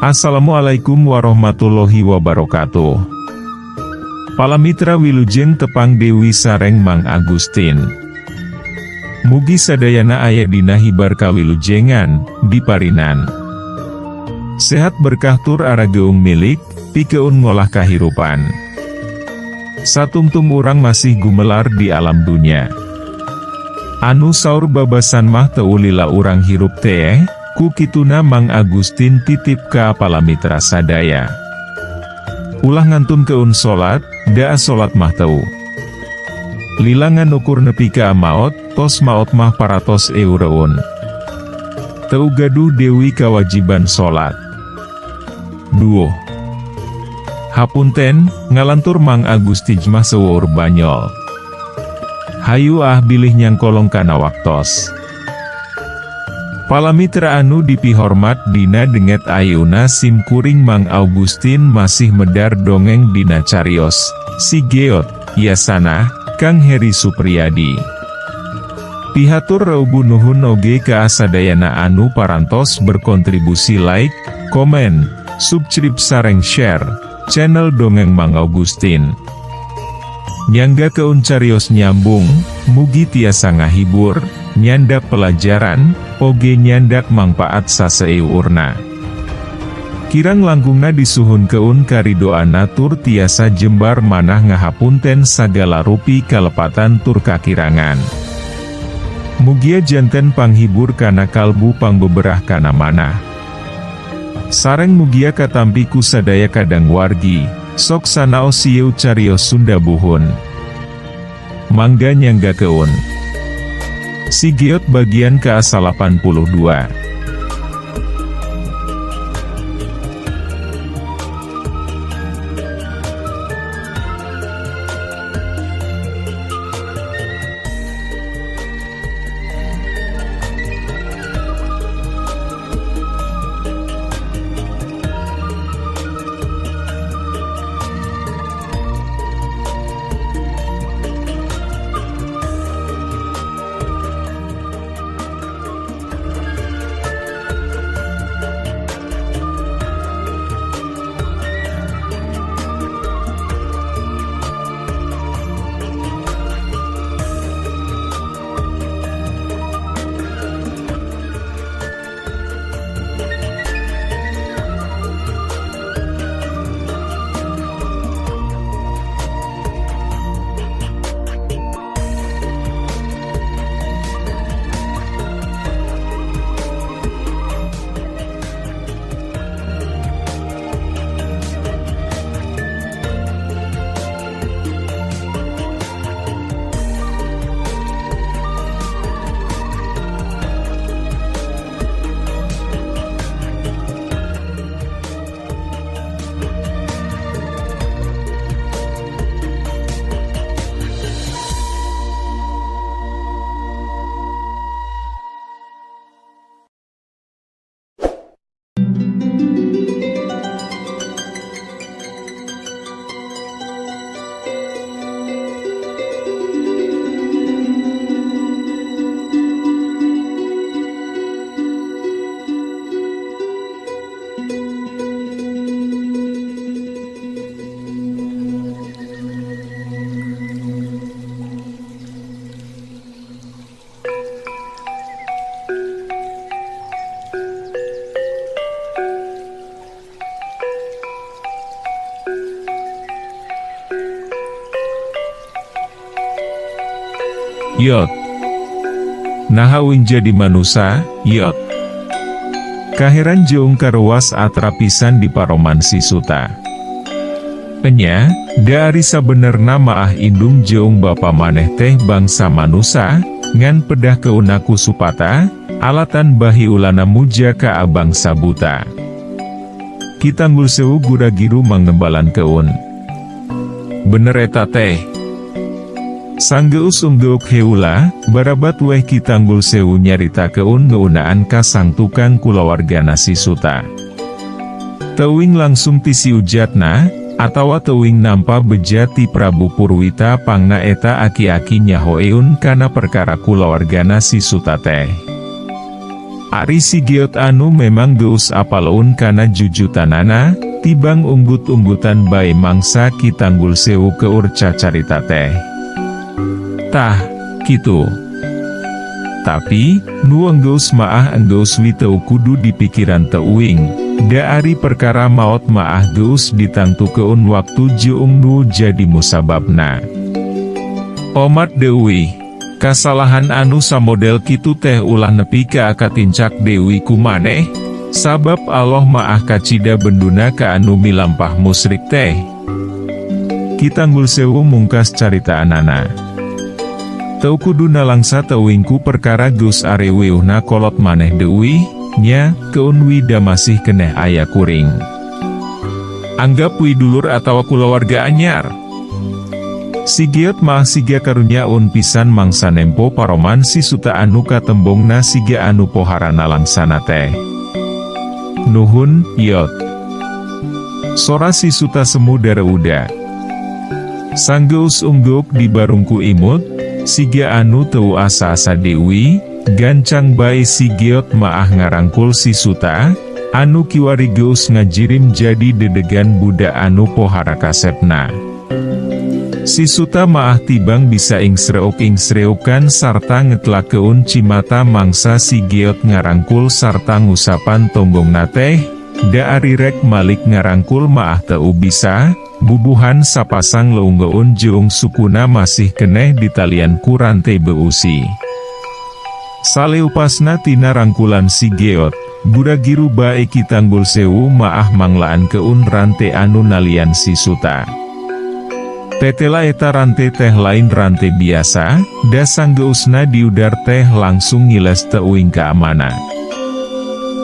Assalamualaikum warahmatullahi wabarakatuh. Palamitra, wilujeng tepang deui sareng Mang Agustin. Mugi sadayana aya dina hibar kawilujengan, diparinan sehat, berkah tur arageung milik, pikeun ngolah kahirupan. Satungtung urang masih gumelar di alam dunya. Anu saur babasan mah teu lila urang hirup teh, ku kituna Mang Agustin titip ka palamitra sadaya. Ulah ngantunkeun salat, da salat mah teu lila, ngan ukur nepi ka maot, tos maot mah paratos eureun. Teu gaduh deui kawajiban salat. Duh. Hapunten, ngalantur Mang Agustin mah seueur banyol. Hayu ah, bilih nyangkolong kana waktos. Palamitra anu dipihormat, dina dinten ayeuna sim kuring Mang Augustin masih medar dongeng dina carios Si Geot, Yasana, Kang Heri Supriyadi. Pihatur reubu nuhun oge ka sadayana anu parantos berkontribusi like, komen, subscribe sareng share channel Dongeng Mang Augustin. Nyanggakeun carios nyambung, mugi tiasa ngahibur, nyandak pelajaran, oge nyandak mangpaat saseueurna. Kirang langkungna disuhunkeun karidoana tur tiasa jembar manah ngahapunten sagala rupi kalepatan tur kakirangan. Mugia janten panghibur kana kalbu, pangbeberah kana manah. Sareng mugia katampi ku sadaya kadang wargi, sok sanaos ieu carios Sunda buhun. Mangga nyanggakeun. Si Geot bagian ke 82. Yot. Naha uing jadi manusa, yot. Kaheran jeung karuas atrap pisan diparoman si Suta. Enya, da ari sabenerna maah indung jeung bapa maneh teh bangsa manusa, ngan pedah keuna ku Supata, alatan bahiulana muja ka bangsa buta. Ki Tanggul Sewu gura-giru mangembalan keun. Bener eta teh. Sanggeus unggeuk heula, barabat weh Ki Tanggul Sewu nyaritakeun ngeunaan ka sang tukang kulawargana si Suta. Teuing langsung ti si ujatna, atawa teuing nampa beja ti Prabu Purwita, pangna eta aki-aki nyahoeun kana perkara kulawargana si Suta teh. Ari si Geot anu memang geus apaleun kana jujutanana, tibang unggut-unggutan bae mangsa Ki Tanggul Sewu keur cacarita teh. Tah, kitu. Tapi, nu enggeus maah enggeus wi teu kudu dipikiran teuing, da ari perkara maot maah geus ditangtukeun waktu jeung nu jadi musababna. Omat deui, kasalahan anu samodel kitu teh ulah nepi ka katincak deui ku maneh, sabab Allah maah kacida benduna ka anu milampah musrik teh. Ki Tanggul Sewu mungkas caritaanana. Teu kudu nalangsa teuing ku perkara geus areweuhna kolot maneh deui, nya, keun wi da masih keneh aya kuring. Anggap wi dulur atawa kulawarga anyar. Si Geot mah siga karunyaun pisan mangsa nempo paroman si Suta anu katembongna siga anu pohara nalangsana teh. Nuhun, Yot. Sora si Suta semu dareuda. Sanggeus unggeuk dibarung ku imut, siga anu teu asa-asa deui, gancang bae si Geot maah ngarangkul si Suta, anu kiwari geus ngajirim jadi dedegan budak anu pohara kasepna. Si Suta maah tibang bisa ingsreuk-ingsreukan sarta ngetlakeun cimata mangsa si Geot ngarangkul sarta ngusapan tonggongna teh, da ari rek malik ngarangkul maah teu bisa, bubuhan sapasang leunggeun jeung sukuna masih keneh ditalian ku rante beusi. Saleupasna tina rangkulan si Geot, gura-giru bae Ki Tanggul Sewu maah manglaankeun rante anu nalian si Suta. Tetela eta rante teh lain rante biasa, da sanggeusna diudar teh langsung ngiles teuing ka amana.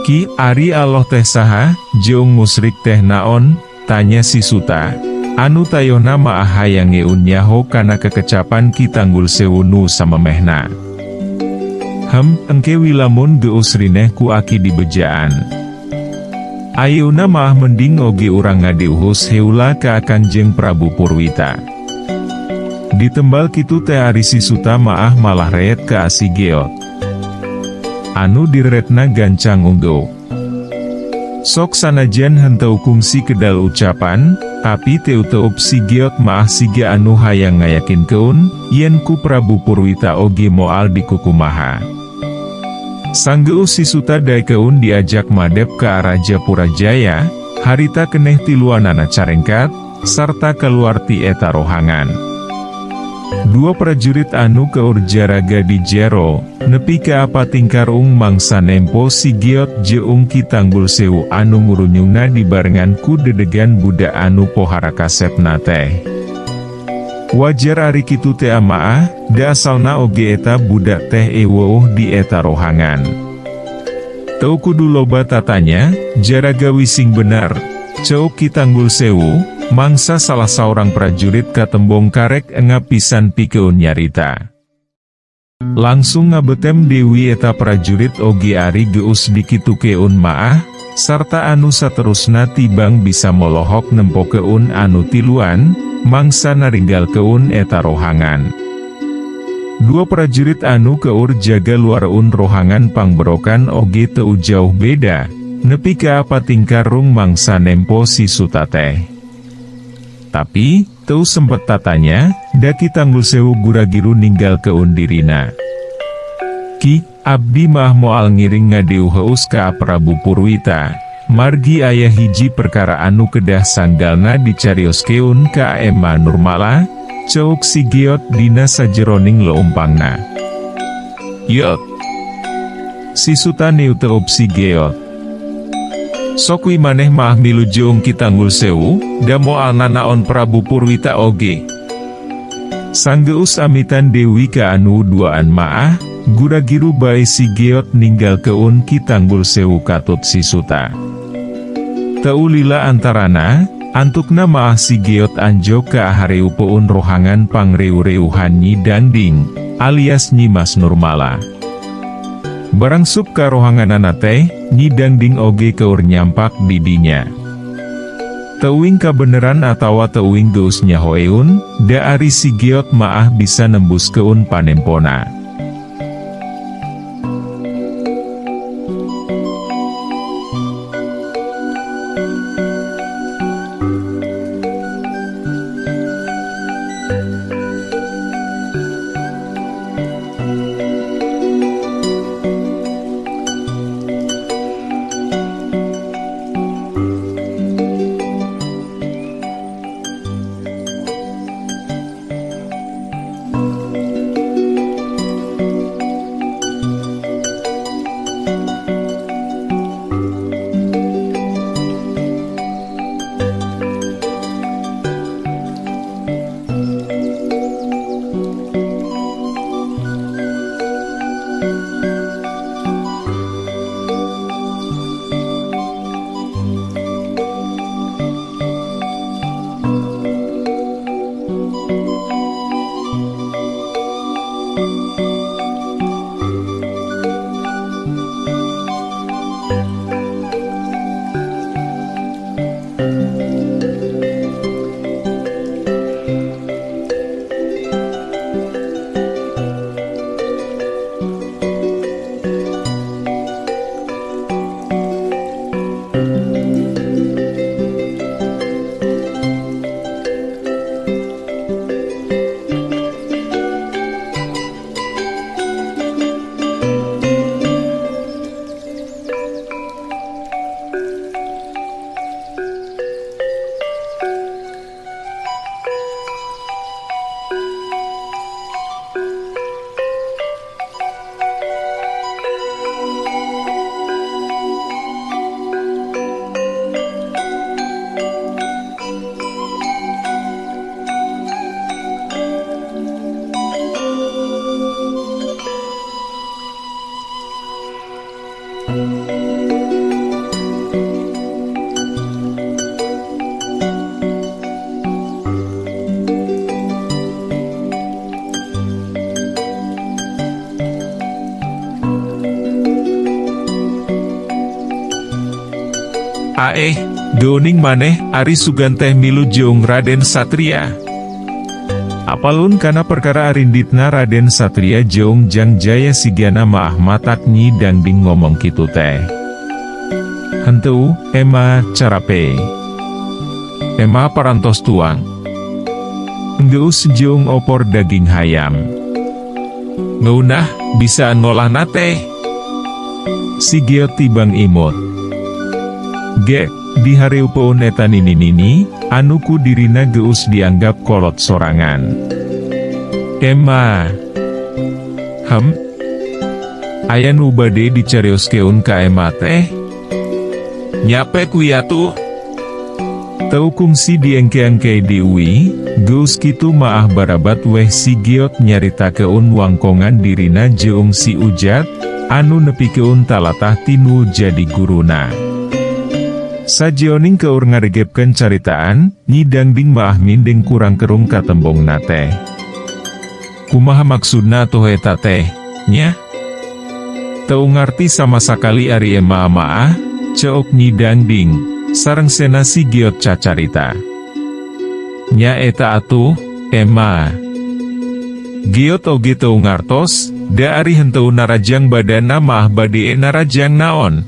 Ki, ari Allah teh saha, jeung musrik teh naon, tanya si Suta, anu tayohna maah hayang ngeun nyaho kana kekecapan Ki Tanggul Sewu nu samemehna. Hem, engke wi lamun geus rineh ku aki dibejaan. Ayeuna maah mending oge urang ngadiuhus heula ka Kanjeng Prabu Purwita. Ditembal kitu teh ari si Suta maah malah reet ka si Geot. Anu direretna gancang unggeuk. Sok sanajan henteu kungsi kedal ucapan, tapi teu-teup si Geot maah siga anu hayang ngayakinkeun, yen ku Prabu Purwita oge moal dikukumaha. Sanggeus si Suta daekeun diajak madep ka Raja Purajaya, harita keneh tiluanana carengkat, sarta keluar ti eta rohangan. Dua prajurit anu keur jaraga di jero, nepi ka patingkarung mangsa nempo si Geot jeung Ki Tanggul Sewu anu ngurunyungna dibarengan ku dedegan budak anu pohara kasepna teh. Wajar ari kitu teh maah, da asalna oge eta budak teh eweuh di eta rohangan. Teu kudu loba tatanya, jaraga wi sing bener, ceuk Ki Tanggul Sewu, mangsa salah saurang prajurit katembong karek engap pisan pikeun nyarita. Langsung ngabetem deui eta prajurit oge ari geus dikitukeun maah, sarta anu saterusna tibang bisa molohok nempokeun anu tiluan, mangsa naringgalkeun eta rohangan. Dua prajurit anu keur jaga luareun rohangan pangberokan oge teu jauh beda, nepi ka patingkarung mangsa nempo si Suta teh. Tapi, teu sempet tatanya, da Ki Tanggul Sewu gura-giru ninggalkeun dirina. Ki, abdi mah moal ngiring ngadeuheus ka Prabu Purwita, margi aya hiji perkara anu kedah sanggalna dicarioskeun ka Emma Nurmala, ceuk si Geot dina sajeroning leumpangna. Yot. Si Suta neuteup si Geot. Sok wi maneh mah milu jeung Ki Tanggul Sewu, da moal nanaon Prabu Purwita oge. Sanggeus amitan deui ka anu duaan maah, gura-giru bae si Geot ninggalkeun Ki Tanggul Sewu katut si Suta. Teu lila antarana, antukna maah si Geot anjog ka hareupeun rohangan pangreu-reuhan Nyi Dangding, alias Nyi Mas Nurmala. Barang sup ka rohanganana teh, Nyi Dangding oge keur nyampak di dinya. Teuing kabeneran atawa teuing geus nyahoeun, da ari si Geot maah bisa nembuskeun panempona. Aeh, geuning maneh, ari sugan teh milu jeung Raden Satria. Apalun kana perkara arinditna Raden Satria jeung Jang Jaya sigana maah matak Nyi Dangding ngomong kitu teh. Henteu, Ema, carape. Ema parantos tuang. Enggeus jeung opor daging hayam. Ngeunah, bisaan ngolahna teh. Si Geot tibang imut. Gek, dihareupeun eta nini-nini, anu ku dirina geus dianggap kolot sorangan. Ema. Hem. Aya nu bade dicarioskeun ka Ema teh? Nyape kuy atuh? Teu kungsi diengke-engke diui, geus kitu maah barabat weh si Geot nyaritakeun wangkongan dirina jeung si Ujat, anu nepikeun talatah tinu jadi guruna. Sajioning keur ngaregepkeun caritaan, Nyi Dangding maah mindeng kurang kerung katembongna teh. Kumaha maksudna atuh eta teh, nya? Teu ngarti sama sakali ari Ema maah, ceuk Nyi Dangding, sareng sena si Geot cacarita. Nya eta atuh, Ema. Geot oge teu ngartos, da ari henteu narajang badana maah bade narajang naon.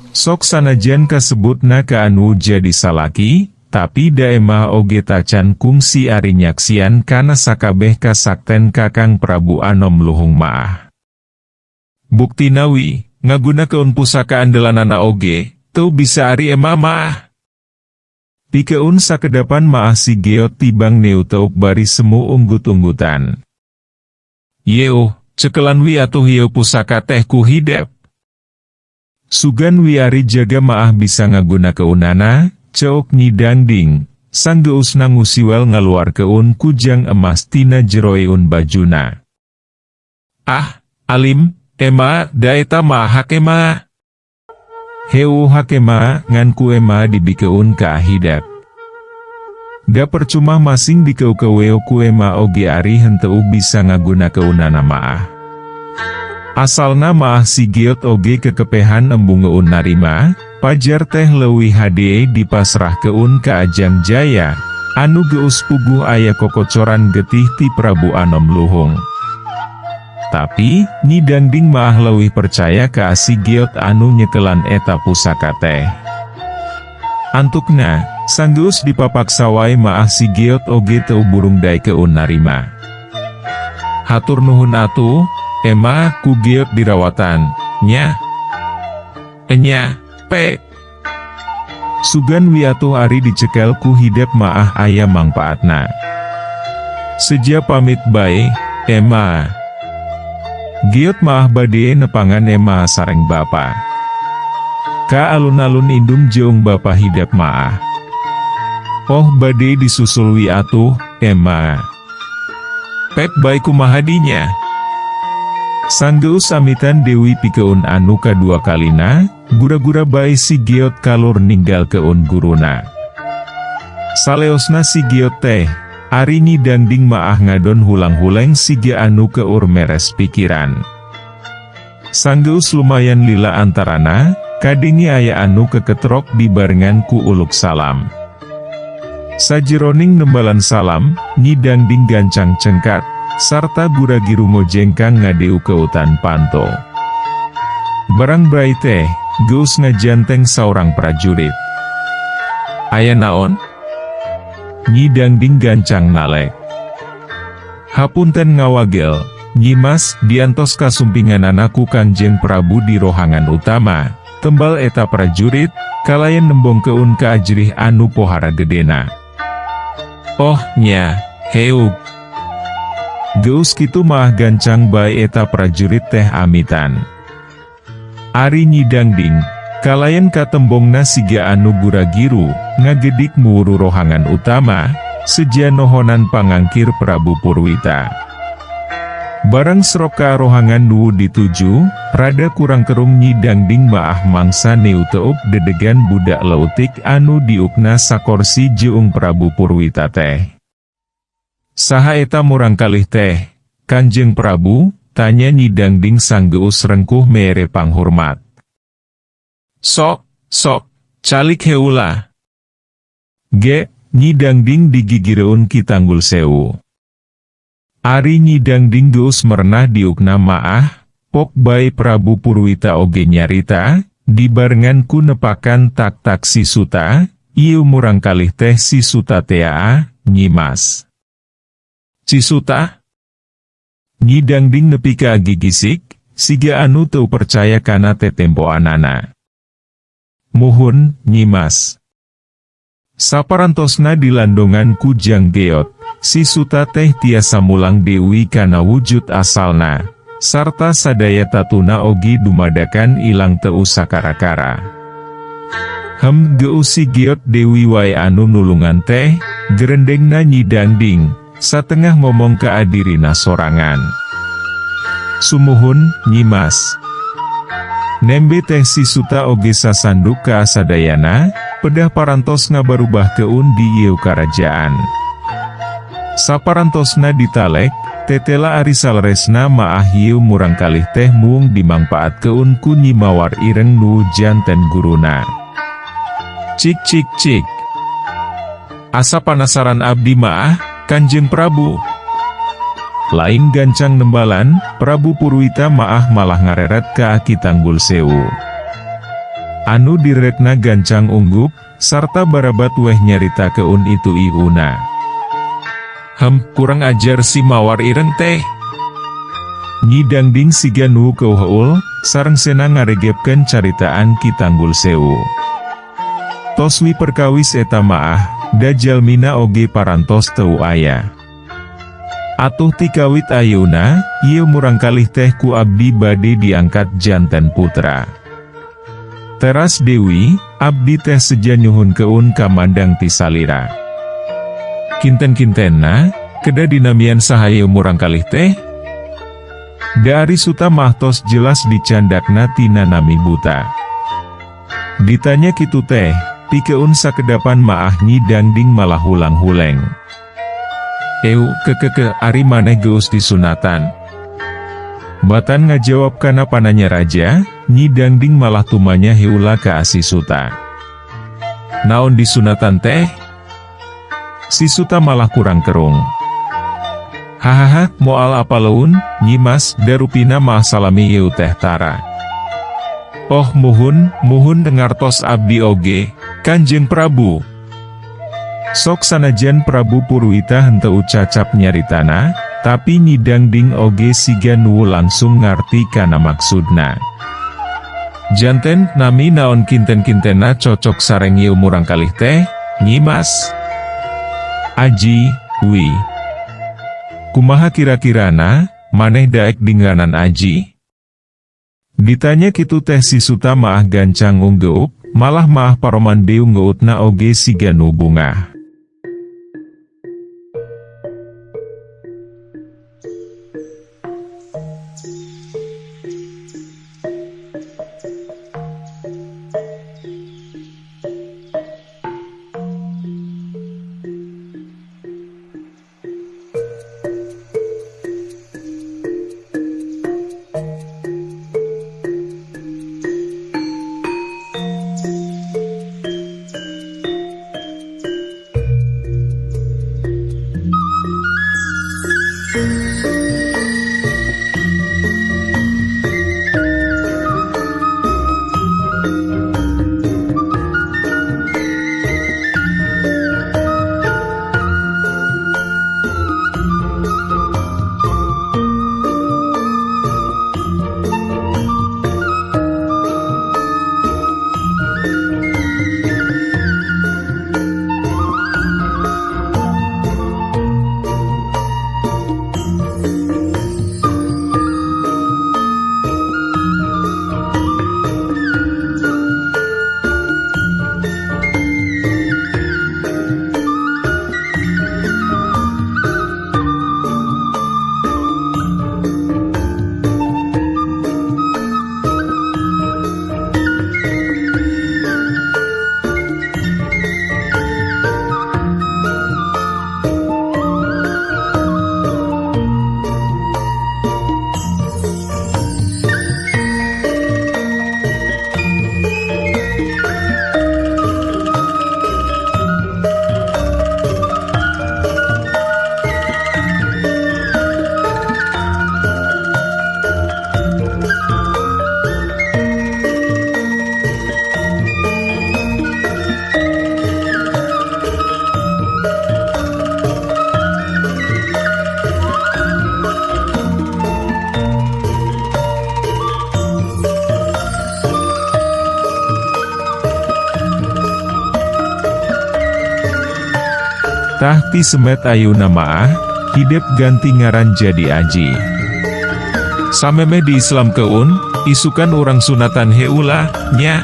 Sok sanajan kasebutna ka anu jadi salaki, tapi da Ema oge tacan kungsi ari nyaksian kana sakabeh kasakten Kakang Prabu Anom Luhung maah. Buktina wi, ngagunakeun pusaka andelanana oge, teu bisa ari Ema maah. Pikeun sakedapan maah si Geot tibang neuteuk bari semu unggut-unggutan. Yeuh, cekelan wi atuh ieu pusaka teh ku hidep. Sugan wi ari jaga maah bisa ngagunakeunana, ceuk Nyi Dangding, sanggeusna ngusiwel ngaluarkeun kujang emas tina jeroeun bajuna. Ah, alim, Ema, da eta mah hak Ema. Heu hak Ema, ngan ku Ema dibikeun ka hidep. Da percuma masing dikeukeuweu ku Ema oge ari henteu bisa ngagunakeunana maah. Asalna maah si Geot oge kekepehan embungeun narima, pajar teh leuwih hade dipasrahkeun ka Ajang Jaya, anu geus puguh aya kokocoran getih ti Prabu Anom Luhung. Tapi, Nyi Dangding maah leuwih percaya ka si Geot anu nyekelan eta pusaka teh. Antukna, sanggeus dipapaksa wae maah si Geot oge teu burung daekeun narima. Hatur nuhun atuh, Ema, ku Geot dirawatan, nya. Enya, pe. Sugan wi atuh ari dicekel ku hidep maah aya mangpaatna. Seja pamit bae, Ema. Geot maah bade nepangan Ema sareng bapa. Ka alun-alun indung jeung bapa hidep maah. Oh bade disusul wi atuh, Ema. Pek bae kumaha dinya. Sanggeus amitan Dewi pikeun anu kadua kalina, gura-gura bae si Geot kalur ninggalkeun guruna. Saleosna si Geot teh, Ari Nyi Dangding maah ngadon hulang-huleng siga anu keur meres pikiran. Sanggeus lumayan lila antarana, kadenge aya anu keketrok dibarengan ku uluk salam. Sajeroning nembalan salam, Nyi Dangding gancang cengkat, sarta gura-giru ngojengkang ngadeukeutan panto. Barang brai teh, geus ngajanteng saurang prajurit. Aya naon? Nyi Dangding gancang nalek. Hapunten ngawagel, Nyimas, diantos kasumpinganana ku Kangjeng Prabu di rohangan utama, tembal eta prajurit, kalayan nembongkeun kaajrih anu pohara gedena. Oh, nya, heug. Geus kitu maah gancang bae eta prajurit teh amitan. Ari Nyi Dangding, kalayan katembongna siga anu gura-giru, ngagedik muuru rohangan utama, seja nohonan pangangkir Prabu Purwita. Barang serok ka rohangan nu dituju, rada kurang kerung Nyi Dangding maah mangsa neuteup dedegan budak leutik anu diukna sakorsi jeung Prabu Purwita teh. Saha eta murangkalih teh, Kanjeng Prabu? Tanya Nyi Dangding sanggeus rengkuh mere panghormat. Sok, sok, calik heula. Ge, Nyi Dangding digigireun Ki Tanggul Sewu. Ari Nyi Dangding geus merenah diukna maah, pok bae Prabu Purwita oge nyarita, dibarengan ku nepakan tak-tak si Suta, ieu murangkalih teh si Suta tea, Nyimas. Si Suta? Nyi Dangding nepi ka gigisik, siga anu teu percaya kana tetempoanana. Muhun, Nyimas. Saparantosna dilandongan ku Jang Geot, si Suta teh tiasa mulang deui kana wujud asalna, sarta sadaya tatuna ogi dumadakan ilang teu sakara-kara. Hem, geus si Geot Dewi wae anu nulungan teh, gerendengna Nyi Dangding, satengah ngomong ka adirina sorangan. Sumuhun, Nyimas. Nembe teh si Suta oge sasanduk ka sadayana, pedah parantos ngabarubahkeun di ieu karajaan. Saparantosna ditalek, tetela ari saleresna maah ieu murangkalih teh mung dimangpaatkeun ku Nyi Mawar Ireng nu janten guruna. Cik cik cik. Asa panasaran abdi maah, Kanjeng Prabu. Lain gancang nembalan, Prabu Purwita maah malah ngareret ka Ki Tanggul Sewu. Anu direretna gancang unggup, sarta barabat weh nyaritakeun itu iuna. Hem, kurang ajar si Mawar Ireng teh. Nyi Dangding siga nu keuheul, sareng sena ngaregepkeun caritaan Ki Tanggul Sewu. Tos wi perkawis eta maah, da jalmina oge parantos teu aya. Atuh tikawit ayeuna, ieu murangkalih teh ku abdi bade diangkat janten putra. Teras Dewi, abdi teh seja nyuhunkeun kamandang ti salira. Kinten-kintenna, kedah dinamian saha ieu murangkalih teh? Da ari Suta mah tos jelas dicandakna tina nami buta. Ditanya kitu teh, pikeun sakedapan maah Nyi Dangding malah hulang-huleng. Eu, kekeke, ari maneh geus disunatan. Batan ngajawab kana pananya raja, Nyi Dangding malah tumanya heula ka si Suta. Naon disunatan teh? Si Suta malah kurang kerung. Hahaha, moal apaleun, Nyimas, darupina mah salami ieu teh tara. Oh muhun, muhun ngartos abdi oge, Kanjeng Prabu. Sok sanajan Prabu Purwita henteu cacap nyaritana, tapi Nyi Dangding oge siga nu langsung ngarti kana maksudna. Janten, nami naon kinten-kintena cocok sareng ieu murangkalih teh, Nyimas? Aji, wi. Kumaha kira-kirana, maneh daek dingaranan Aji? Ditanya kitu teh si Suta maah gancang unggeup, malah maah paroman beu ngeutna oge siga nu bungah. Tah ti semet ayeuna maah, hidep ganti ngaran jadi Aji. Samemeh diislamkeun, isukan urang sunatan heula, nya.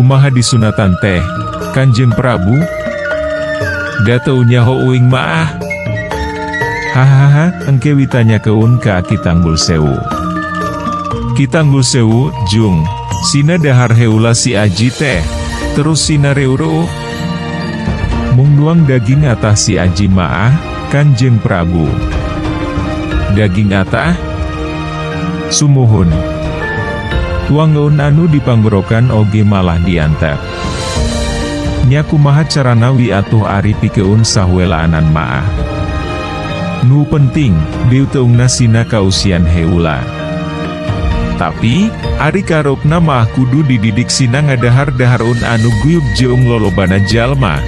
Kumaha disunatan teh, Kanjeng Prabu? Da teu nyaho uing maah. Hahaha, engke we tanyakeun ka Ki Tanggul Sewu. Ki Tanggul Sewu, Jung, sina dahar heula si Aji teh, terus sina reureuh. Mung nuang daging atah si Aji maah, Kanjeng Prabu. Daging atah? Sumuhun. Tuangeun anu dipanggorokan oge malah diantep. Nya kumaha carana we atuh ari pikeun sahuelaanan maah. Nu penting, beuteungna sina kausian heula. Tapi, ari kareupna maah kudu dididik sina ngadahar dahareun anu guyub jeung lolobana jalma.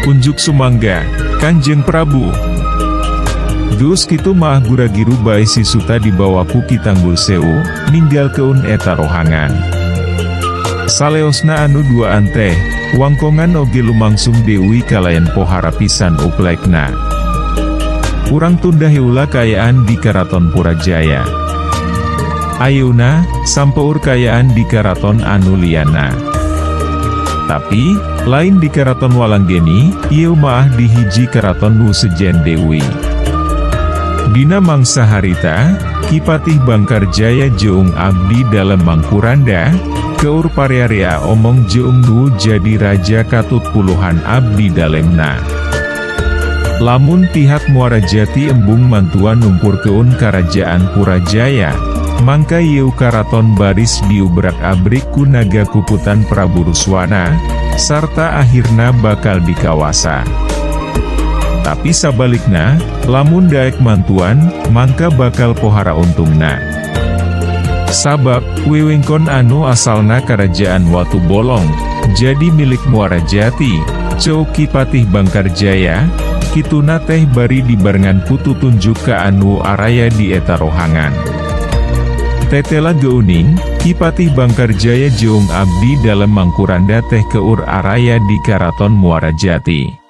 Unjuk sumangga, Kanjeng Prabu. Geus kitu maah gura-giru bae si Suta dibawa ku Ki Tanggul Sewu, ninggalkeun eta rohangan. Saleosna anu duaan teh, wangkongan oge lumangsung deui kalayan pohara pisan uplekna. Urang tunda heula kaayaan di Karaton Purajaya. Ayeuna, sampeur kaayaan di Karaton anu lianna. Tapi, lain di Karaton Walanggeni, ieu maah di hiji karaton nu sejen deui. Dina mangsa harita, Ki Patih Bangkarjaya jeung abdi dalem Mangkuranda, keur parea-rea omong jeung nu jadi raja katut puluhan abdi dalemna. Lamun pihak Muara Jati embung mantuan numpurkeun Karajaan Purajaya, mangka ieu karaton baris diubrak-abrik ku naga kuputan Prabu Ruswana, sarta akhirna bakal dikawasa. Tapi sabalikna, lamun daek mantuan, mangka bakal pohara untungna. Sabab, wewengkon anu asalna Kerajaan Watu Bolong, jadi milik Muara Jati, ceuk Ki Patih Bangkarjaya, kituna teh bari dibarengan ku tutunjuk ka anu araya di eta rohangan. Tetela geuning, Ki Patih Bangkarjaya jeung abdi dalem Mangkuranda teh keur araya di Karaton Muara Jati.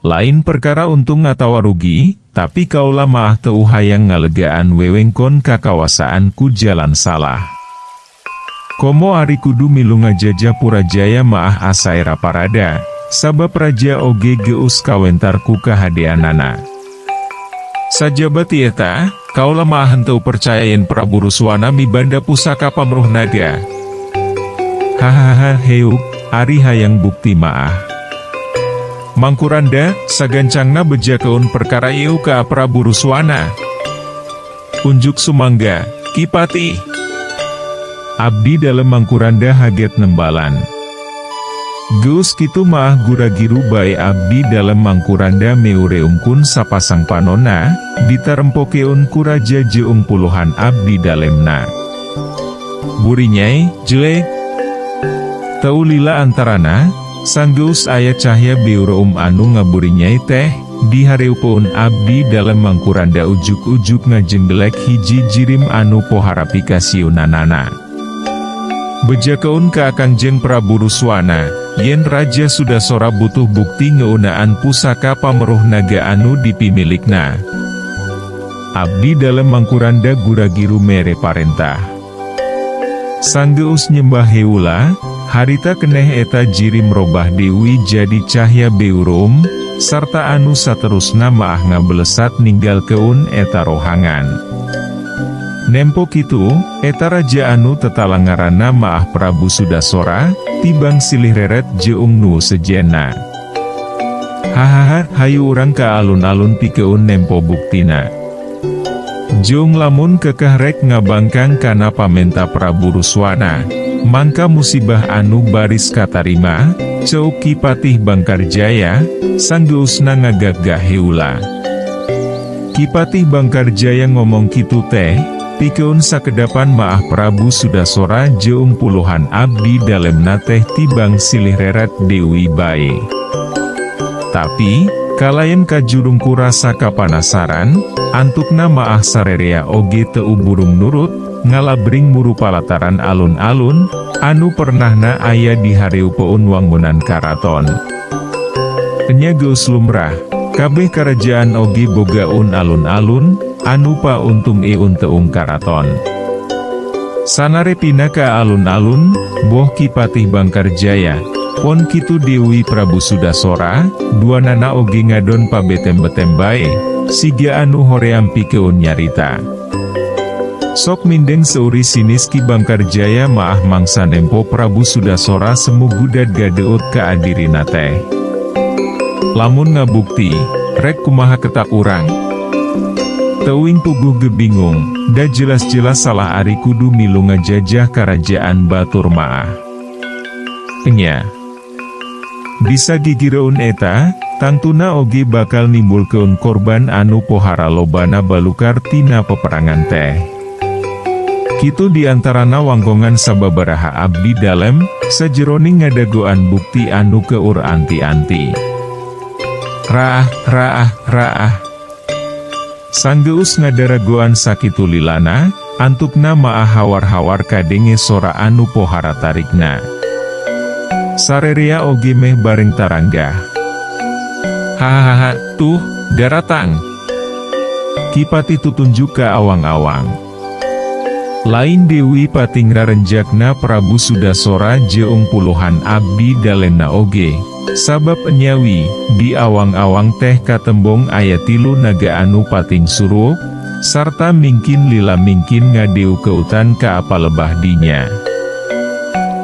Lain perkara untung atawa rugi, tapi kaula maah teu hayang ngalegaan wewengkon kakawasaan ku jalan salah. Komo ari kudu milu ngajajah Purajaya maah asa era parada, sabab raja oge geus kawentar ku kahadeanana. Sajaba ti eta, kaula maah henteu percaya yen Prabu Ruswana mibanda pusaka pamruh naga. Hahaha, heuk, ari hayang bukti maah. Mangkuranda, sagancangna bejakeun perkara ieu ka Prabu Ruswana. Unjuk sumangga, Ki Patih. Abdi dalem Mangkuranda haget nembalan. Geus kitu maah gura-giru bae abdi dalem Mangkuranda meureumkeun sapasang panonna, ditarempokeun ku raja jeung puluhan abdi dalemna. Burinyai, jelek. Teu lila antarana, sanggeus aya cahya beureum anu ngaburinyai teh, dihareupeun abdi dalem Mangkuranda ujug-ujug ngajenggelek hiji jirim anu pohara pikasieunanana. Bejakeun ka Kangjeng Prabu Ruswana, yen Raja Sudasora butuh bukti ngeunaan pusaka pameruh naga anu dipimilikna. Abdi dalem Mangkuranda gura-giru mere parentah. Sanggeus nyembah heula, harita keneh eta jirim robah deui jadi cahya beureum, sarta anu saterusna maah ngabelesat ninggalkeun eta rohangan. Nempo kitu, eta raja anu tetala ngaranna maah Prabu Sudasora, tibang silih reret jeung nu sejenna. Hahaha, hayu urang ka alun-alun pikeun nempo buktina. Jeung lamun kekeh rek ngabangkang kana pamenta Prabu Ruswana, mangka musibah anu baris katarima, ceuk Ki Patih Bangkarjaya, sanggeusna ngagagah heula. Ki Patih Bangkarjaya ngomong kitu teh, pikeun sakedapan maah Prabu Sudasora jeung puluhan abdi dalemna teh tibang silih reret deui bae. Tapi, kalayan kajurung ku rasa kapanasaran, antukna maah sarerea oge teu burung nurut, ngalabring muru palataran alun-alun, anu pernahna aya di hareupeun wangunan karaton. Enya geus lumrah, kabeh karajaan oge bogaun alun-alun, anu pauntung eun teung karaton. Sanare pina ka alun-alun, boh Ki Patih Bangkarjaya, pon kitu Dewi Prabu Sudasora, duanana oge ngadon pabetem-betem bae, siga anu hoream pikeun nyarita. Sok mindeng seuri sinis Ki Bangkarjaya maah mangsa nempo Prabu Sudasora semu gudad gadeut ka adirina teh. Lamun ngabukti, rek kumaha ketak urang? Teuing puguh ge bingung, da jelas-jelas salah ari kudu milu ngajajah karajaan batur maah. Enya. Bisa gigireun eta, tangtuna oge bakal nimbulkeun korban anu pohara lobana balukar tina peperangan teh. Kitu diantarana wangkongan sababaraha abdi dalem, sajeroning ngadagoan bukti anu keur anti-anti. Raah, raah, raah. Sanggeus ngadaragoan sakitu lilana, antukna maah hawar-hawar kadenge sora anu pohara tarikna. Sarerea oge meh bareng taranggah. Hahaha, tuh, daratang. Ki Patih tutunjuk ka awang-awang. Lain Dewi pating rarenjakna Prabu Sudasora jeung puluhan abdi dalemna oge, sabab enyawi, di awang-awang teh katembong aya tilu naga anu pating suruuk, sarta mingkin lila mingkin ngadeu-keutan ka palebah dinya.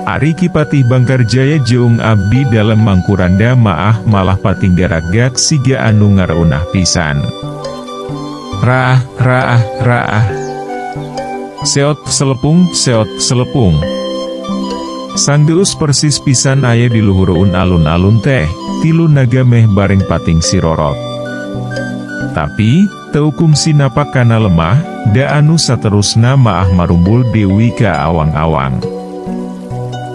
Ari Ki Patih Bangkarjaya jeung abdi dalem Mangkuranda maah malah pating garaggak siga anu ngareunah pisan. Raah, raah, raah. Seot selepung, seot selepung. Sanggeus persis pisan aya di luhureun alun-alun teh, tilu naga meh bareng pating sirorot. Tapi, teu kungsi napak kana lemah, da anu saterusna maah marumbul deui ka awang-awang.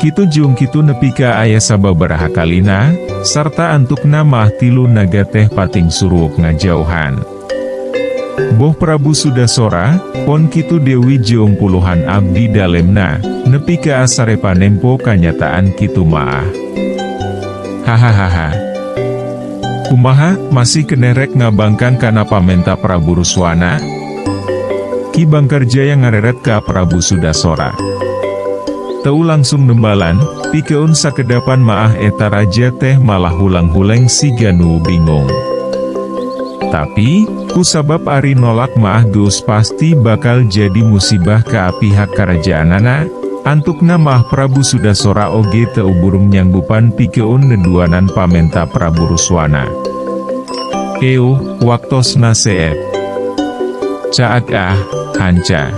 Kitu jeung kitu nepi ka aya sababaraha kalina, sarta antukna maah tilu naga teh pating suruuk ngajauhan. Boh Prabu Sudasora, pon kitu Dewi jeung puluhan abdi dalemna, nepi ka asarepa nempo kanyataan kitu maah. Hahaha. Kumaha, masih keneh rek ngabangkang kana pamenta Prabu Ruswana? Ki Bangkarjaya ngareret ka Prabu Sudasora. Teu langsung nembalan, pikeun sakedapan maah eta raja teh malah hulang-huleng siga nu bingung. Tapi, kusabab ari nolak maah geus pasti bakal jadi musibah ka pihak karajaanana, antukna maah Prabu Sudasora oge teu burung nyanggupan pikeun neduanan pamenta Prabu Ruswana. Euh, waktosna seep. Caag ah, hanca.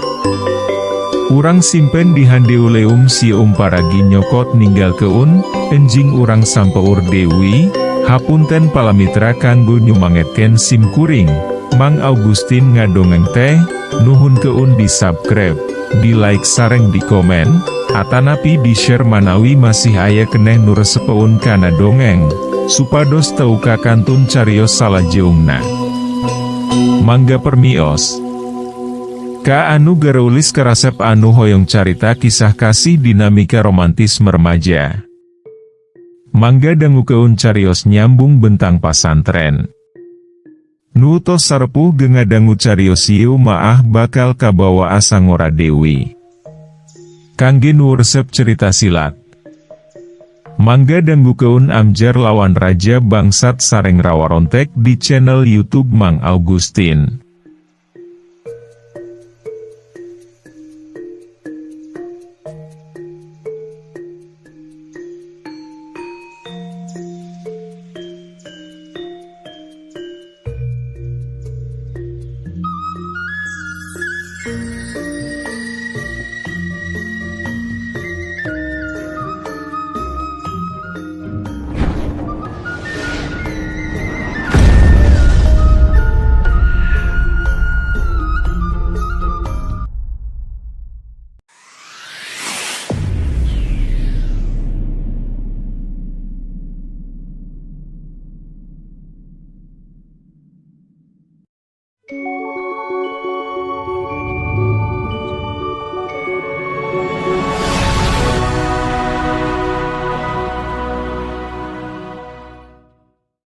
Urang simpen di handeuleum sium paragi nyokot ninggalkeun, enjing urang sampeur deui, hapunten palamitra kanggo nyumangetkeun sim kuring, Mang Augustin ngadongeng teh, nuhunkeun di subscribe, di like sareng di komen, atanapi di share manawi masih aya keneh nu resepeun kana dongeng, supados teu kakantun carios salajeungna. Mangga permios. Ka anu gareulis karasep anu hoyong carita kisah kasih dinamika romantis remaja. Mangga dangukeun carios nyambung bentang pasantren. Nu tos sarepuh ge ngadangu carios ieu maah bakal kabawa asa ngora deui. Kangge nu resep cerita silat. Mangga dangukeun Amjar lawan Raja Bangsat sareng Rawarontek di channel YouTube Mang Augustin.